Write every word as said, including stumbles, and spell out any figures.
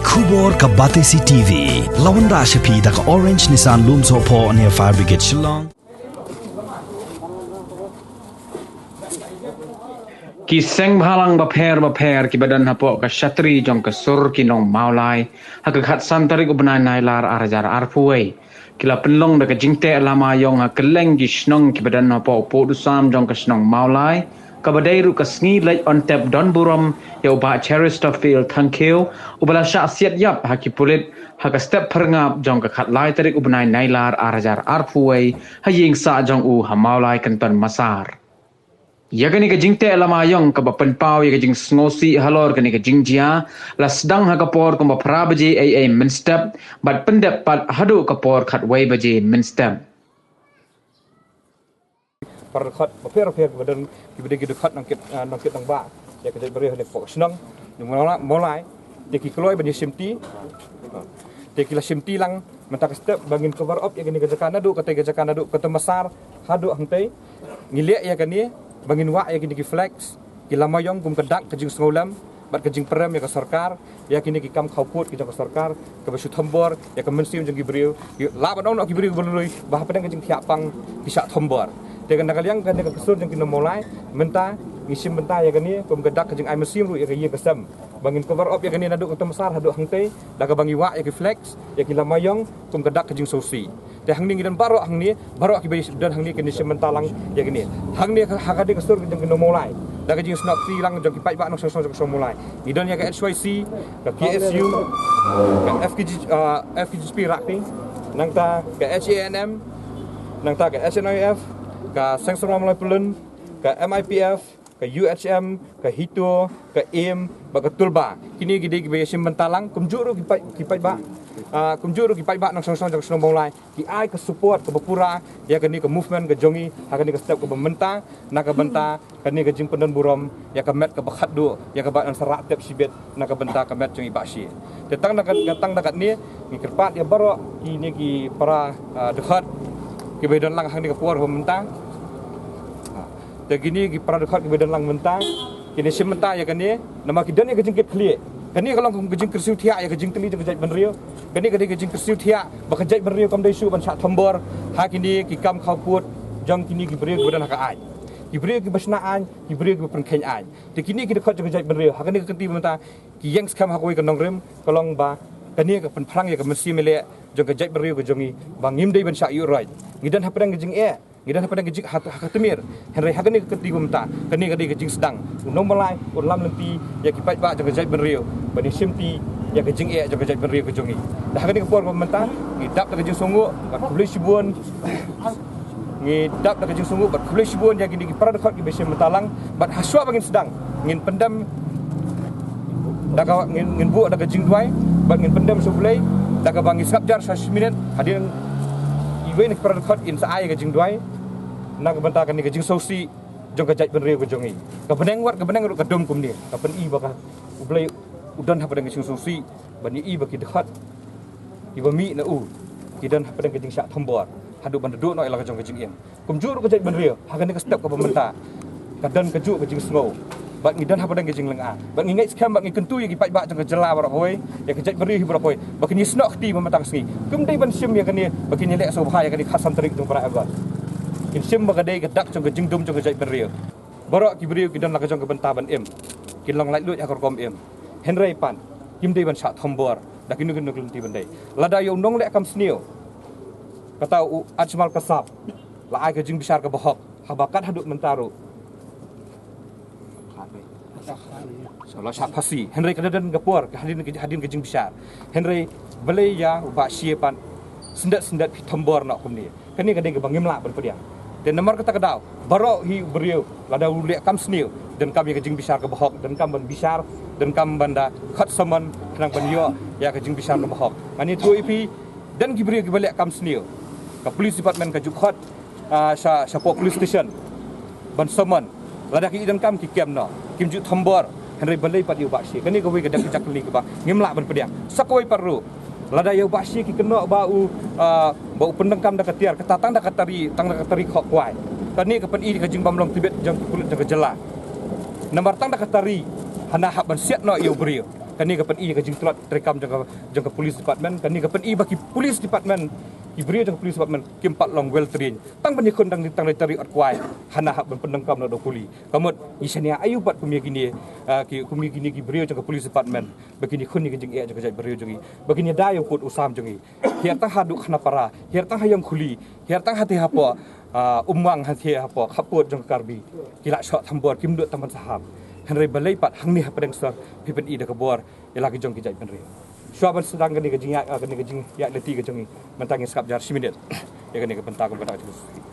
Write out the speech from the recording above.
Khubor ka Batesi T V. Lawan da sha phi da ka Orange Nissan Lumsohphoh near Fire Brigade Shillong. Ki seng bhalang bapher bapher kiba don hapoh ka shatri jong ka sur ki nong Mawlai ha ka khatsan tarik u bnai Nailar ar hajar arphew wei ki la pynlong da ka jingteh lama ïong ha kylleng ki shnong kiba don hapoh u pud u sam jong ka shnong Mawlai, kaba dei ruh ka sngi leit on tep don burom ïa u Bah Cheristerfield Thangkhiew, uba la shah siat ïap ha ki pulit ha ka step phyrngap jong ka khatlai tarik u bnai Nailar ar hajar arphew wei ha ïing sah jong u ha Mawlai Kynton Massar. Ïa kane ka jingteh lama ïong kaba pynpaw ïa ka jingsngewsih halor kane ka jingjia la sdang ha ka por kumba phra baje eiei mynstep bad pyndep pat haduh ka por khatwei baje mynstep. Para dkhot bapher bapher kiba don, kiba dei ki dkhot nongkit, ah, nongkit nongbah ïa ka jaitbynriew ha kane ka shnong Mawlai, Mawlai, te ki kloi ban ïa shimti. Te ki la shimti lang mynta ka step ba ngin cover up ïa kane ka jaka naduh katei ka jaka naduh Kynton Massar haduh hangtei. Ngi leh ïa kane ba ngin wah ïa kine ki flags, ki lama ïong kum ka dak ka jingsngewlem bad ka jingprem ïa ka sorkar, ïa kine ki kam khawpud ki jong ka sorkar kaba shu thombor ïa ka mynsiem jong ki briew. Lah ban ong noh ki briew kiba lui ba hapdeng ka jingthiah pang ki shah thombor. Te na ka liang kane ka sur jong ki nong Mawlai mynta ngi shim bynta ïa kane kum ka dak ka jingai mynsiem ruh ïa ka ïing ka sem ba ngin cover up ïa kane naduh Kynton Massar haduh hangtei da kaba ngi wah ïa ki flags, ïa ki lama ïong kum ka dak ka jingsngewsih. Te hangne ngi don baroh hangne, baroh kiba don hangne kin ïa shim bynta lang ïa kine. Hangne ha, ha kane ka sur ka jong ki nong Mawlai da ka jingsnoh kti lang jong ki paidbah nongshong shnong jong ka shnong Mawlai. Ngi don ïa ka H Y C, ka K S U, ka F K G, ah, F K G P Rakhine, nangta ka H A N M, nangta ka H N I F, ka Seng Samla Mawlai Pyllun, ka M I P F, ka U H M, ka HITO, ka AIM bad ka TULBA. Kine ki dei kiba ïa shim bynta lang kumjuh ruh ki paid, ki paidbah, ah, kumjuh ruh ki paidbah nongshong shnong jong ka shnong Mawlai ki ai ka support kaba pura ïa kane ka movement ka jong ngi ha kane ka step kaba mynta, na ka bynta kane ka jingpyndon burom ïa ka met kaba khatduh, ïa kaba yn sa rah tep shibit na ka bynta ka met jong i Bah Shie. Te tang da ka, tang da katne ngi kyrpad ïa baroh kine ki para, ah, dkhot kiba don lang hangne ka por ba mynta. Ah, te kine ki para dkhot kiba don lang mynta, kin ïa shim bynta ïa kane namar ki don ïa ka jingkitkhlieh. Kane ka long ka jingkyrsiew thiah ïa ka jingtylli jong ka jaitbynriew. Kane ka dei ka jingkyrsiew thiah ba ka jaitbynriew kam dei shuh ban shah thombor ha kine ki kam khawpud jong kine ki briew kiba don ha ka aiñ, ki briew kiba shna aiñ, ki briew kiba pynkheiñ aiñ. Te kine ki dkhot jong ka jaitbynriew ha kane ka kynti ba mynta ki ïeng skhem ha kawei ka nongrim, ka long ba kane ka pynphrang ïa ka mynsiem ïaleh jong ka jaitbynriew ka jong ngi ba ngim dei ban shah ïuh roit. Ngi don hapdeng ka jingeh, ngi don hapdeng ka jing, ha, ha ka tmier. Hynrei ha kane ka kynti ba mynta kane ka dei ka jingsdang, u nong Mawlai un lam lynti ïa ki paidbah jong ka jaitbynriew ban ïa shimti ïa ka jingeh jong ka jaitbynriew ka jong ngi. Te ha kane ka por ba mynta ngi dap da ka jingsngewnguh bad khublei shibun. Ngi dap da ka jingsngewnguh bad khublei shibun ïa kine ki para dkhot kiba shim bynta lang bad ha shuwa ba ngin sdang ngin pyndem da ka, ngin, ngin buh da ka jingduwai bad ngin pyndem sha U Blei da kaba ngi sngap jar sha shi minit hadien iwei na ki para dkhot kin sa ai ka jingduwai na ka bynta kane ka jingsngewsih jong ka jaitbynriew ka jong ngi. Ka bneng wat ka bneng ruh ka dum kumne, ka pyni ba ka U Blei u don hapdeng ka jingsngewsih ban ïohi ba ki dkhot kiba mih na u ki don hapdeng ka jingshah thombor haduh ban da duh noh ïa la ka jong ka jingim. Kumjuh ruh ka jaitbynriew ha kane ka step kaba mynta ka don kajuh ka jingsngew bad ngi don hapdeng ka jinglynga bad ngi ngeit skhem bad ngi kyntu ïa ki paidbah jong ka jylla baroh kawei, ïa ka jaitbynriew hi baroh kawei ba kin ïa shnoh kti ba mynta ka sngi. Kim dei ban shim ïa kane ba kin ïa leh sngewbha ïa kane khatsan tarik jong u bnai August. Kin shim ba ka dei ka dak jong ka jingdum jong ka jaitbynriew. Baroh ki briew ki don la ka jong ka bynta ban im, kin long laitluid ha ka rukom im. Hynrei pat kim dei ban shah thombor da kino kino ki lynti ban dei. Lada ïa u nongleh kam sniew kata u Ajmal Kasab la ai ka jingbishar kaba hok haba kat haduh mynta ruh la shah phasi. Hynrei ka da don ka por ka hadien, hadien ka jingbishar. Hynrei balei ïa u Bah Shie pat syndet syndet phi thombor noh kumne? Kane ka dei kaba ngim lah ban pdiang. Te namar kata ka daw baroh hi u briew lada u leh kam sniew donkam ïa ka jingbishar kaba hok, donkam ban bishar, donkam ban da khot summon khnang ban ïoh ïa ka jingbishar kaba hok. Ngan ïathuh ïa phi, don ki briew kiba leh kam sniew ka police department ka ju khot, ah, sha, shapoh police station ban summon. Lada ki donkam ki kem noh, kim ju thombor. Hynrei balei pat ïa u Bah Shie? Kane kawei ka dak ka jaka kylli kaba ngim lah ban pdiang. Sa kawei pat ruh lada ïa u Bah Shie ki kynnoh ba u, ah, ba u pyndonkam da ka tiar, kata tang da ka tari, tang da ka tari khoh kwai. Kane ka pyni ka jingbymlong tbit jong ki pulit jong ka jylla. Namar tang da ka tari hana hap ban siat noh ïa u briew. Kane ka pyni ka jingtlot treikam jong ka, jong ka police department. Kane ka pyni ba ki police department, ki briew jong ka police department kim pat long well trained. Tang ban ïakhun tang, tang da tari ot kwai, hana hap ban pyndonkam na u puli. Ka mut ngi shaniah aïu pat kum ïa kine, ah, ki, kum ïa kine ki briew jong ka police department ba kin ïakhun ïa ka jingeh jong ka jaitbynriew jong ngi, ba kin ïada ïa u pud u sam jong ngi. Hiar tang haduh khynnah para, hiar tang ha ïong khuli, hiar tang hatei hapoh, ah, Umwang, hatei hapoh khappud jong ka Karbi. Ki la shoh thambor, kim duh tang ban saham. Hynrei balei pat hangne ha pdeng sor phi pyni da ka bor ïa la ki jong ki jaitbynriew. Shuwa ban sdang kane ka jingïaid, ah, kane ka jingïaid lynti ka jong ngi, mynta ngin sngap jar shi minit ïa kane ka bynta, ka bynta ka jong ngi.